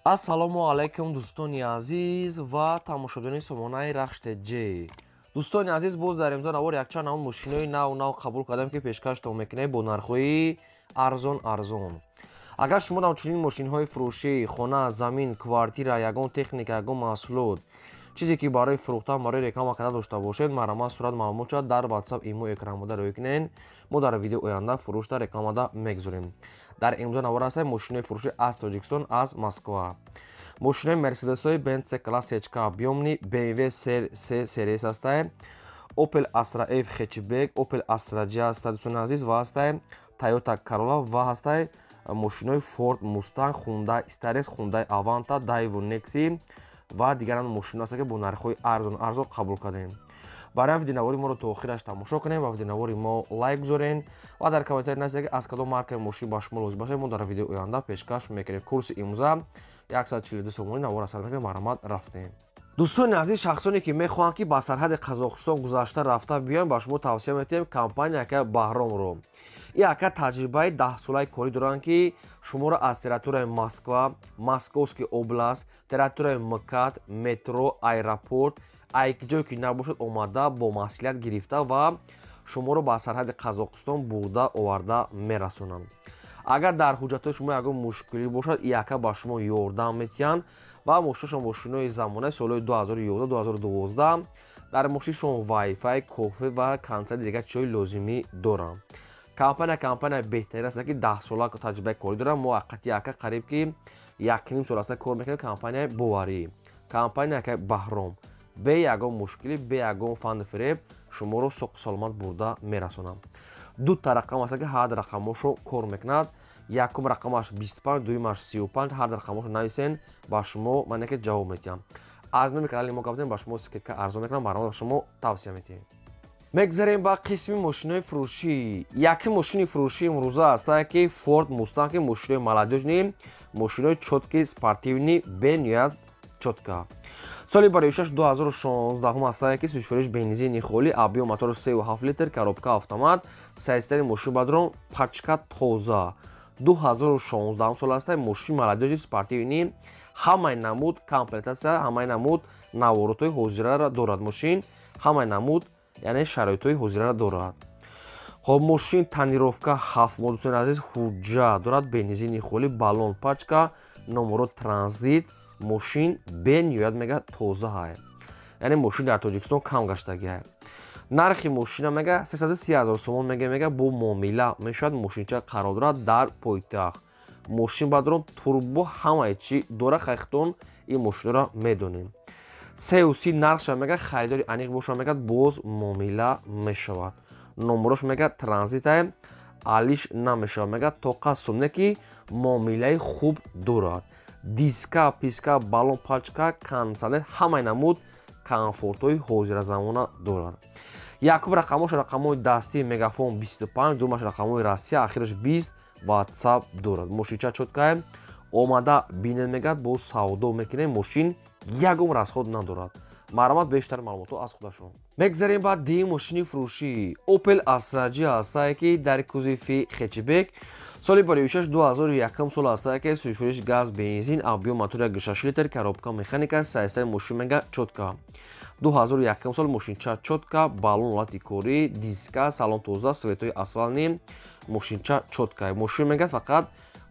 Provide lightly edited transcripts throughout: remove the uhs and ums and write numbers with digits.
Ассалому алайкум, дӯстони азиз ва тамошобинони сомонаи Рахш ТЖ. Дӯстони азиз, боз дар имзо навор якчанд намуд мошинои нав нав қабул кардам, ки пешкаштон мекунем бо нархҳои арзон арзон. Агар шумо дар чунин мошинҳои фурӯшӣ, хона, замин, квартира, ягон техника, ягон маҳсулот, чизе ки барои фурӯхтан, барои реклама карда дошта бошед, марҳамат, сурат, маълумотша дар WhatsApp, имо экранбода рӯй кунед. Мо дар видео оянда фурӯшда, рекламада мегузорем. Дар имрӯза навор ҳастем мошинои фурӯшӣ аз Тоҷикистон, аз Москва. Мошинои Мерседесҳои Benz C класс CHK, объёмный, BMW C Series ҳастай, Opel Astra F хэтчбек, Opel Astra G ҳастай, дӯстони азиз, ва ҳастай Toyota Corolla, ва ҳастай мошинои Ford Mustang, Hyundai Starex, Hyundai Avanta, Daewoo Nexi ва дигаран мошино ҳастанд, ки бо нархҳои арзон арзон қабул кардем. Барои видеонавори моро то охираш тамошо кунем ва видеонавори мо лайк гузорен ва дар комментарий нависед, ки аз кадом маркаи мошин ба шумо лозим бошад, мо дар видеои оянда пешкаш мекунем. Курси имрӯза 142 сомонӣ. Навор асар мекунем, марҳамат, рафтем. Дӯстони азиз, шахсоне ки мехоҳанд, ки ба сарҳади Қазоқистон гузашта рафта биёянд, ба шумо тавсия метиҳем компания ака Баҳромро. И ака таҷрибаи 10-солаи корӣ доранд, ки шуморо аз территорияи Москва, Московский область, территорияи МКАД, метро, аэропорт, ҷое ки набошад, омада бо масъулият гирифта ва шуморо ба сарҳади Қазоқистон бурда оварда мерасонанд. Агар дар ҳуҷҷатҳои шумо ягон мушкилӣ бошад, и ака ба шумо ёрдам метиҳанд. Ва мошинашон мошинои замонаи солҳои 2011, 2012. Дар мошинашон вайфай, кофе ва кондитсионер, дигар чизҳои лозимӣ доранд. Компания, компания беҳтарин аст, ки 10-сола таҷрибаи корӣ дорад. Мо қати ака қариб ки 1,5 сол аст кор мекунем. Компанияи боварӣ, компания ака Баҳром, бе ягон мушкилӣ, бе ягон фанду фиреб шуморо соқу саломат бурда мерасонам. Дута рақам аст, ки ҳар рақамошо кор мекунад. Якум рақамаш 25, дуюмаш 35. Ҳар рақамошо нависен, ба шумо ман яке ҷавоб медиҳам. Аз номи канали мо гап, ба шумо скидка арзон мекунам. Барномаи ба шумо тавсия медиҳем. Мегзарем ба қисми мошинои фурӯшӣ. Якум мошини фурӯшӣ имрӯза ҳастае, ки Ford Mustang, ки мошинои молодёжный, мошинои чёткий, спортивный, бениҳоят чётко. Соли бароишаш 2016 ҳастае, ки сӯзишвориш бензини холӣ, объём мотори 3,7 литр, коробка автомат, состояние мошин бадрон пачка тоза. 2016 сол ҳастае, мошин молодёжный, спортивный, ҳамаи намуд комплектация, ҳамаи намуд наворотҳои ҳозираро дорад мошин, ҳамаи намуд, яъне шароитҳои ҳозираро дорад. Хоб, мошин тонировка 7 мо, дӯстони азиз, ҳуҷҷат дорад, бензини холӣ, баллон пачка, номеро транзит. Мошин бениҳоят мега тоза ҳай, яъне мошин дар Тоҷикистон кам гаштагиҳай. Нархи мошина мега 330 ҳазор сомон мега, бо муомила мешавад. Мошинча қарор дорад дар пойтахт. Мошин бадрон турбо, ҳамаи чӣ дора. Хайхтон ин мошинро медонем. 330 нархша мега, харидори аниқ боша, мега, боз муомила мешавад. Номерош мега транзитай, алиш намешавад, мега тоқа сумне ки муомилаи хуб дорад. Диска, писка, баллон пачка, кондитсионер, ҳамаи намуд комфортҳои ҳозиразамона дорад. Якум рақамош рақамҳои дастии мегафон 25, думаш рақамҳои Россия, ахираш 20, WhatsApp дорад. Мошинча чёткае, омада бинед, мегӯяд, боз савдо мекунем. Мошин ягон расход надорад. Марҳамат, бештар маълумотҳо аз худашон. Мегзарем ба дуюм мошини фурӯшӣ. Opel Astra G ҳастае, ки дар кузови хэтчбек, соли бароишаш 2001 сол ҳастае, ки сӯзишвориш газ, бензин, объём мотори 6 литр, коробка механика, состояние мошин мега чётко. 2001 сол, мошинча чётко, баллон ҳолати корӣ, диска, салон тоза, светои асфалтный, мошинча чётко. Мошин мегӯяд, фақат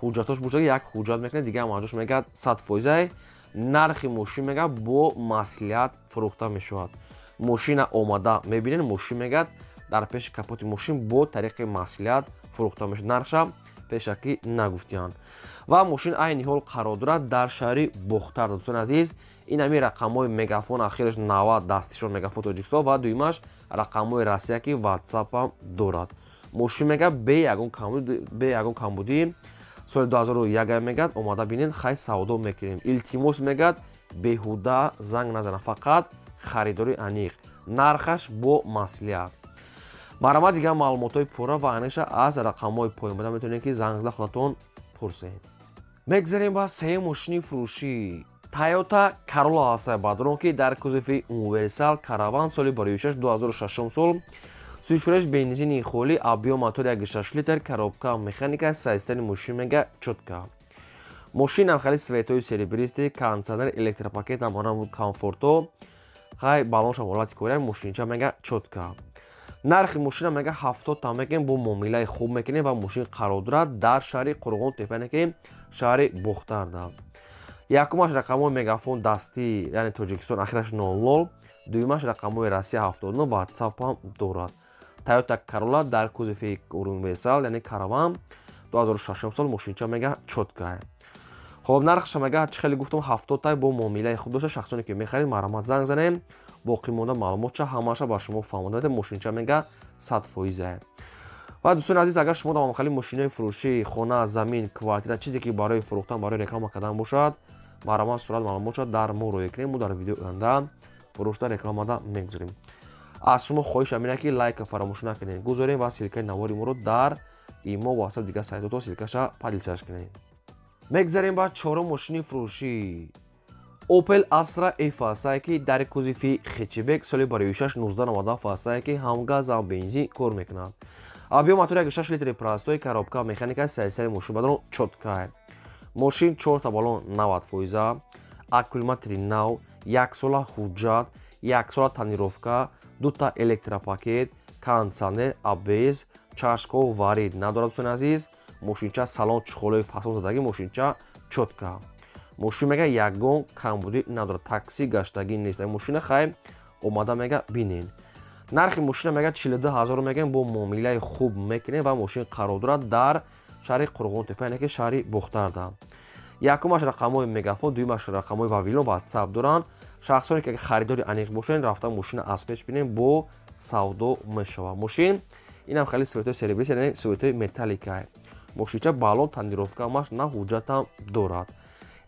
ҳуҷҷатош бошад, як ҳуҷҷат мекунад, дигар маҷош мегӯяд 100%. Нархи мошин мегӯяд бо маслиҳат фурӯхта мешавад. Мошина омада мебинед, мошин мегӯяд дар пеши капоти мошин бо тариқи маслиҳат фурӯхта мешавад. Нархша пешакӣ нагуфтианд. Ва мошин айни ҳол қарор дорад дар шаҳри Бохтар. Дӯстони азиз, ин ҳамин рақамҳои мегафон, ахираш 90, дастишон мегафон Тоҷикистон ва дуюмаш рақамҳои Россия, ки ватсапам дорад. Мошин мегӯяд бе ягон камбудӣ, соли 2001 мегӯяд, омада бинед, хай савдо мекунем. Илтимос, мегӯяд, беҳуда занг назанад, фақат харидори аниқ, нархаш бо маслиҳат. Марҳамат, дигар маълумотҳои пурра ва аниқша аз рақамҳои поёнбуда метавонед, ки занг зада худатон пурсед. Мегзарем ба сеюм мошини фурӯшӣ. Toyota Corolla ҳастае, бадрон, ки дар кузови универсал караван, соли бароишаш 2006 сол, сӯзишвориш бензини холӣ, объём мотор 1,6 литр, коробка механика, состояние мошин мега чётко. Мошинам хеле цветои серебристый, кондиционер, электропакет ам ҳанам комфорто. Хай, баллоншам ҳолати кория, мошинча мега чётко. Нархи мошина мега 70 та мекунем, бо муомилаи хуб мекунем ва мошин қарор дорад дар шаҳри Қурғон Тепа, ки шаҳри Бохтарда. Якумаш рақамҳои Мегафон дастӣ, яъне Тоҷикистон, ахираш 00, дуюмаш рақамҳои Россия 79, WhatsApp ҳам дорад. Toyota Corolla дар кузови универсал, яъне караван, 2006 сол, мошинча мега чёткая. Хоб, нархша мега, чӣ хеле гуфтам, 70 тай, бо муомилаи хуб дошта. Шахсоне ки мехаред, марҳамат, занг занем, боқӣ монда маълумотча ҳамаша ба шумо фаҳмонда. Мошинча мега 100%. Ва дӯстони азиз, агар шумо давомхали мошинои фурӯшӣ, хона, замин, квартира, чизе ки барои фурӯхтан, барои реклама кардан бошад, марҳамат, сурат, маълумотша дар мо рӯя кунем, мо дар видеои оянда фурӯшта рекламада мегузорем. Аз шумо хоҳиш ҳамина, ки лайка фаромӯш накунед, гузорем ва ссылкаи навори моро дар имо, ватсап, дигар сайтото ссылкаша поделиться кунед. Мегзарем ба чорум мошини фурӯшӣ. Opel Astra F ҳастае, ки дар кузови хэтчбек, соли барои 1997 ҳастае, ки ҳам газ, ҳам бензин кор мекунад. Объём мотори 6 литри простой, коробка механика, сайсари мошин бадрон чёткая. Мошин чорта баллон 90 фоиза, аккумулятори нав, яксола ҳуҷҷат, яксола тонировка, дута электропакет, кондиционер, АБС, чашко варид надорад. Дӯстони азиз, мошинча салон чехолои фасон задагӣ, мошинча чётко. Мошин мега ягон камбудӣ надорад, такси гаштагӣ нест. Мошина хай омада мега бинен. Нархи мошина мега 42 ҳазор мегӯем, бо муомилаи хуб мекунем ва мошин қарор дорад дар шаҳри Қурғонтепа, яъне ки шаҳри Бохтарда. Якумаш рақамҳои Мегафон, дуюмаш рақамҳои Вавилон, Ватсап доранд. Шахсоне ки харидори аниқ бошанд, рафта мошина аз пеш бинем, бо савдо мешавад. Мошин инам хеле цветои серебристый, яъне цветои металлика. Мошинча баллон, тонировка ҳамаш на, ҳуҷҷатам дорад.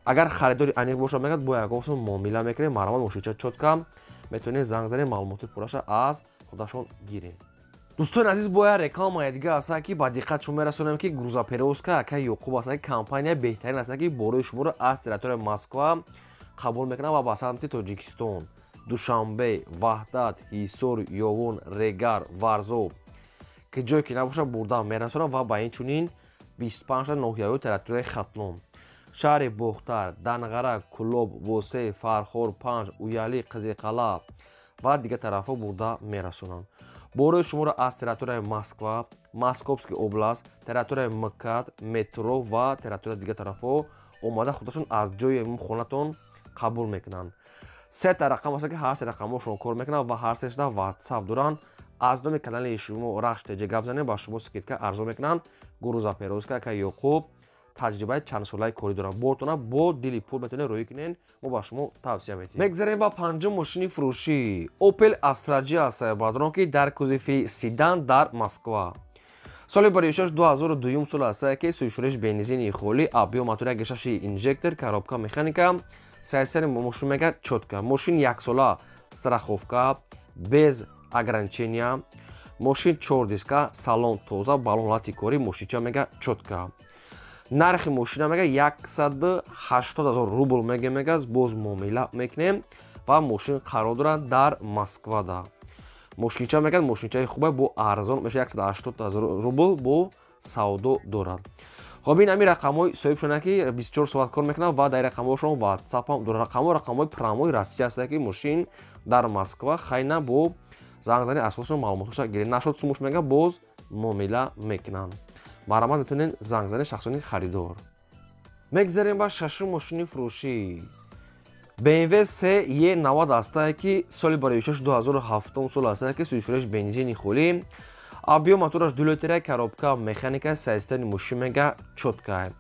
Агар харидори аниқ бошад, мегӯяд, бо ягон сум муомила мекунем. Марҳамат, мошинча чётко, метавонед занг занед, маълумоти пурраша аз худашон гиред. Дӯстони азиз, бояд рекламаи дига ҳастад, ки ба диққат шумо мерасонем, ки грузоперевозка ака Ёқуб ҳастад, ки компания беҳтарин ҳастад, ки борои шуморо аз территорияи Москва қабул мекунад ва ба самти Тоҷикистон, Душанбе, Ваҳдат, Ҳисор, Ёвон, Регар, Варзоб, ки ҷое ки набошад, бурда мерасонад ва ба ин чунин 25 ноҳияҳои территорияи Хатлон, шаҳри Бохтар, Данғара, Кӯлоб, Восе, Фархор, Панҷ, Уялӣ, Қизиқала ва дигар тарафҳо бурда мерасонанд. Борои шуморо аз территорияи Москва, Московский область, территорияи МКАД, метро ва территорияи дигар тарафҳо омада, худашон аз ҷои хонатон қабул мекунанд. Сета рақам аст, ки ҳар се рақамҳошон кор мекунанд ва ҳар сешда Ватсап доранд. Аз номи канали шумо Рахш ТЖ гап занем, ба шумо скидка арзон мекунанд. Грузоперевозка ака Ёқуб таҷрибаи чандсолаи корӣ дорад. Бортона бо дили пур метавонед роҳӣ кунед, мо ба шумо тавсия медиҳем. Мегзарем ба панҷум мошини фурӯшӣ. Opel Astra G аст, бадрон, ки дар кузови седан дар Москва, соли баришаш 2002 сол аст, ки сӯшуриш бензини холӣ, объём мотори 1,6 инжектор, коробка механика, сайсари мошин мега чётко. Мошин яксола страховка, без ограничения. Мошин чор диска, салон тоза, баллон ҳолати корӣ, мошинча мега чётко. Нархи мошина мега 180 ҳазор рубл мега, мега боз муомила мекунем ва мошин қарор дорад дар Москвада. Мошинча мегӯяд, мошинчаи хубе, бо арзон меша, 180 ҳазор рубл бо савдо дорад. Хоб, ин ҳамин рақамҳои соҳибшона, ки 24 соат кор мекунад ва дар рақамҳошон Ватсапам дорад. Рақамҳо рақамҳои прямой Россия аст, ки мошин дар Москва. Хайна бо зангзани аз худшон маълумотҳоша гиред. Нашуд сумуш, мега боз муомила мекунанд. Марҳамат, метавонед занг занед, шахсони харидор. Мегзарем ба шашум мошини фурӯшӣ. BMW 3 E90 ҳастае, ки соли бароишаш 2007 сол ҳастае, ки сӯшуреш бензини холӣ, объём мотораш 2 литра, коробка механика, состояние мошин мега чёткая.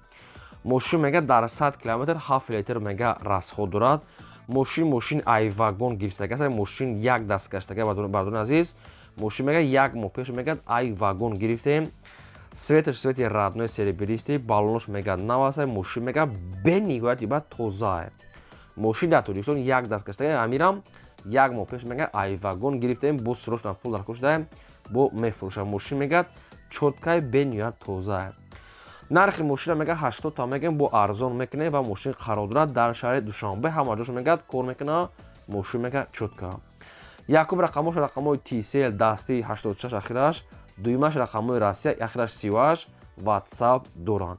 Мошин мега дар 100 километр 7 литр мега расход дорад. Мошин ай вагон гирифтага аст. Мошин як даст гаштага. Бардони азиз, мошин мега як моҳ пеш мега ай вагон гирифтем. Цветаш цвети родной серебристый, баллонош мега нав аст. Мошин мега бениҳоят ба тозаа. Мошин дар Тоҷикистон як даст гаштага, амирам як моҳ пеш мега ай вагон гирифтем, бо срочно пул дар кор шудаем, бо мефурӯшам. Мошин мегӯяд чёткай, бениҳоят тозаа. Нархи мошина мега 80 та мегӯем, бо арзон мекунем ва мошин қарор дорад дар шаҳри Душанбе, ҳама ҷош мегӯяд кор мекунад. Мошин мега чётко. Якум рақамош рақамҳои Tcell дастии 86 ахираш, дуюмаш рақамҳои Россия, ахираш 38, Ватсап доранд.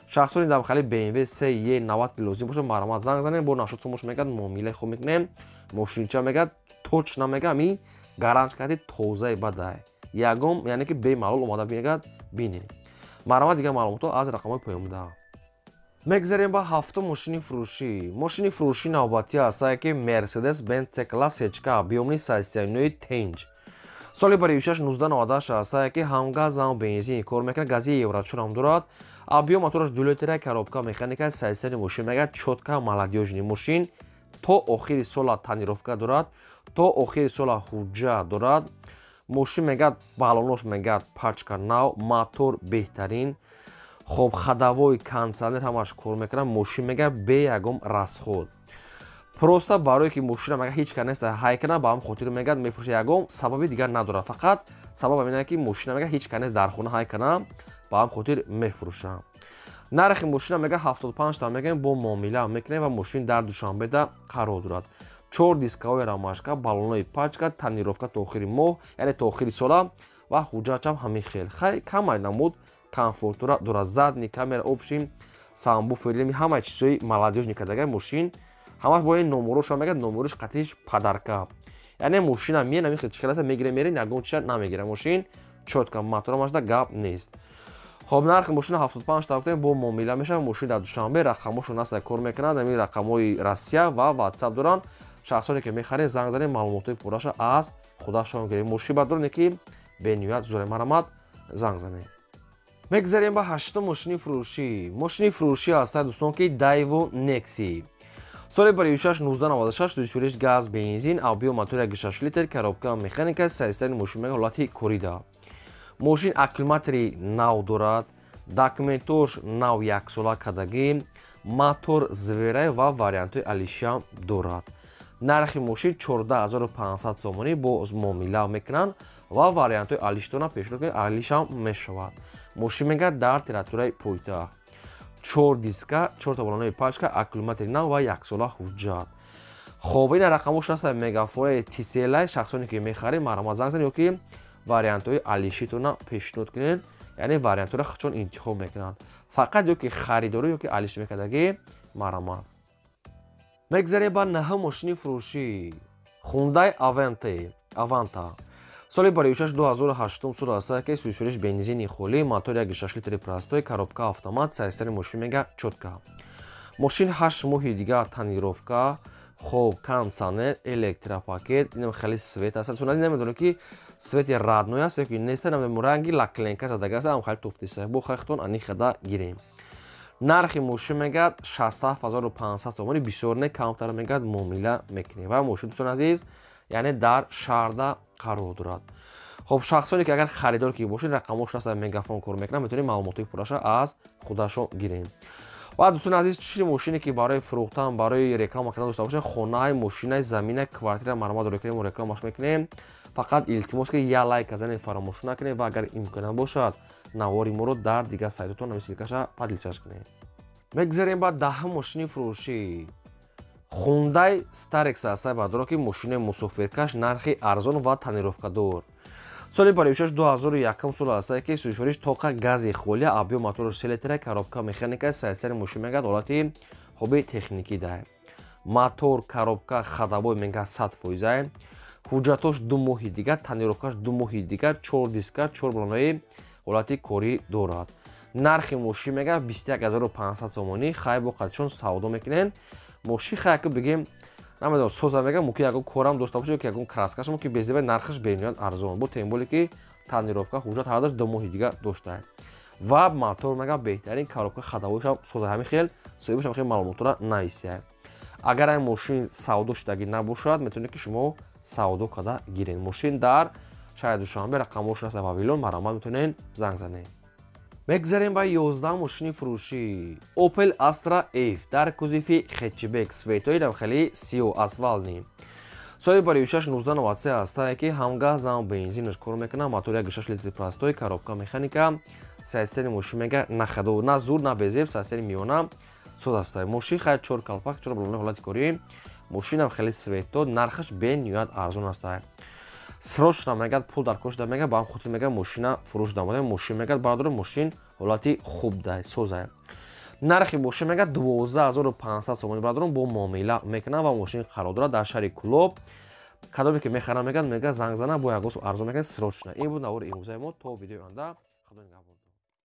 Шахсони дар хали BMW 3 E90 ки лозим бошад, марҳамат занг занед, бо 80 сомош мегад муомилаи хуб мекунем. Мошинча мегад точно мега ами гарант карди тозаи бадай. Ягон, яъне ки бемалол омада мегад бинед. Марҳамат, дигар маълумотҳо аз рақамҳои поёнбуда. Мегзарем ба ҳафтум мошини фурӯшӣ. Мошини фурӯшӣ навбатӣ ҳастае ки Mercedes Benz C-Class HK объёмни состояниеи тенҷ. Соли бариюшаш 1998 ҳастае ки ҳам газ, ҳам бензин кор мекунад, гази Евро 4 ҳам дорад. Объём мотораш 2 литра, коробка механика, состояние мошин мегад чётко, молодёжный мошин. То охири сола тонировка дорад, то охири сола ҳуҷҷат дорад. Мошин мегад балонош мегад пачка нав, мотор беҳтарин. Хоб, ходовой, кондиционер ҳамаш кор мекунад. Мошин мегад бе ягон расход. Просто барое ки мошина мега ҳеҷ кас нест ҳай кана, ба ҳам хотир мегад мефурӯша, ягон сабаби дигар надорад. Фақат сабаб ҳамин ки мошина мега ҳеҷ кас нест дар хона ҳай кана, ба ҳам хотир мефурӯша. Нархи мошина мега 75 та мегӯем, бо муомила мекунем ва мошин дар Душанбеда қарор дорад. Чор дискаҳои рамашка, балонои пачка, тонировка то охири моҳ, яъне то охири сола ва ҳуҷҷатчам ҳамин хел. Хай камай намуд комфортура дорад, задний камера, общим сабвуфер, ҳамаи чизҳои молодёжный кардагай мошин. Ҳамаш бо ин номероша мегад, номерош қатиш подарка. Яъне мошина миен ҳамин хел чихеласа мегире мерен, ягон чиза намегира мошин, чётко моторамашда гап нест. Хоб, нархи мошина 75 та гуфтем, бо муомила мешавад. Мошин дар Душанбе, рақамҳошон ҳаста кор мекунанд, ҳамин рақамҳои Россия ва WhatsApp доранд. Шахсоне ки мехаред, занг занед, маълумотҳои пурраша аз худашон гиред. Мошин бардорне ки бениҳоят зуре, марҳамат занг занед. Мегзарем ба ҳаштум мошини фурӯшӣ. Мошини фурӯшӣ ҳастад, дӯстон, ки Daewoo Nexi. Соли бариюшаш 1996, сӯзишвориш газ, бензин, объём мотор 1,6 литр, коробка механика, состояние мошин мега ҳолати корида. Мошин аккумулятори нав дорад, документош нав яксола кардагӣ, мотор зверай ва вариантҳои алишиам дорад. Нархи мошин 14500 сомонӣ, боз муомила мекунанд ва вариантҳои алиштона пешниҳод кунед, алишам мешавад. Мошин мегад дар территорияи пойтахт. Чор диска, чорта балонои пачка, аккумулятори нав ва яксола ҳуҷҷат. Хоб, ина рақамҳош ҳаста мегафони TCL. Шахсоне ки мехаред, марҳамат занг занед ё ки вариантҳои алишитона пешниҳод кунед, яъне вариантҳоро худшон интихоб мекунанд. Фақат ё ки харидорӣ, ё ки алиш мекардагӣ, марҳамат. Мегзарем ба наҳум мошини фурӯшӣ. Hyundai Avante. Соли бариюшаш 2008 сол ҳаста ки сӯзишвориш бензини холӣ, мотор 1,6 литри простой, коробка автомат, состояние мошин мега чётко. Мошин 8 моҳи дигар тонировка, хоб, кондиционер, электропакет, инам хеле свет аст. Чун намедонам ки свети родной аст ё ки нест, намедонам, ранги лакленка задага аст, ам хеле туфтиса. Бо хайхтон ани хада гирем. Нархи мошин мегад 67500 сомонӣ, бисёр не, камтар мегад муомила мекунем. Ва мошин, дӯстони азиз, яъне дар шаҳрда қарор дорад. Хоб, шахсоне ки агар харидор ки бошед, рақамҳош ҳаста мегафон кор мекунад, метавонед маълумотҳои пурраша аз худашон гирем. Ва дӯстони азиз, чӣ мошине ки барои фурӯхтан, барои реклама кардан дошта бошед, хонаи, мошинаи, замина, квартира, марҳамат доред кунем, рекламаш мекунем. Фақат илтимос ки як лайк занед фаромӯш накунед ва агар имкон бошад, навори моро дар дигар сайтотон ҳамин ссылкаша поделиться кунед. Мегзарем ба даҳум мошини фурӯшӣ. Hyundai Starex ҳаста, бардоро, ки мошини мусофиркаш, нархи арзон ва тонировкадор. Соли бариюшаш 2001 сол ҳаста ки сӯзишвориш тоқа гази холӣ, объём мотораш 3 литра, коробка механика, состояние мошин мегад ҳолати хуби техникӣ даҳ. Мотор, коробка, ходовой мегад 100%. Ҳуҷҷатош 2 моҳи дигар, тонировкаш 2 моҳи дигар, чор диска, чор балонои ҳолати корӣ дорад. Нархи мошин мегад 21500 сомонӣ, хай бо қадшон савдо мекунем. Мошин хай ки бигем, намедонам, соза мегам, мумкин ягон корам дошта бошад ё ки ягон краскаш, мумкин безеба, нархаш бениҳоят арзон. Бо тем более ки тонировка, ҳуҷҷат ҳардаш 2 моҳи дигар доштаем. Ва мотор мегам беҳтарин, коробка, ходовойшам соза, ҳамин хел соҳибаш ҳамин хел маълумотро нависияд. Агар ин мошин савдо шудагӣ набошад, метавонед ки шумо савдо карда гиред. Мошин дар шаҳри Душанбе, рақамҳош ҳаст Вавилон, марҳамат метавонед занг занед. Мегзарем ба 11 мошини фурӯшӣ. Opel Astra F дар кузови хэтчбек, светои хеле сиё асфалтный. Соли бариюшаш 1993 ҳаста ки ҳам газ, ҳам бензинаш кор мекунад, мотор 1,6 литри простой, коробка механика, состояние мошин мега на ходовой, на зур, на безеб, состояние миёна соз аст. Мошин хай чор калпак, чор балони ҳолати корӣ. Мошинам хеле свето, нархаш бениҳоят арзон аст. Срочно мегад пул дар кор шуда мегад, ба ҳам хотир мегад мошина фурӯш дамода. Мошин мегад, бародаро, мошин ҳолати хуб дай, созай. Нархи мошин, мега, 12 500 сомонӣ, бародарон, бо муомила мекунам ва мошин қарор дорад дар шаҳри Кӯлоб. Кадоме ки мехарам, мегӯяд, мега, занг зана, бо ягон арзон мекунад срочно. Ин буд навори имрӯзаи мо. То видеои оянда, худо нигаҳбон.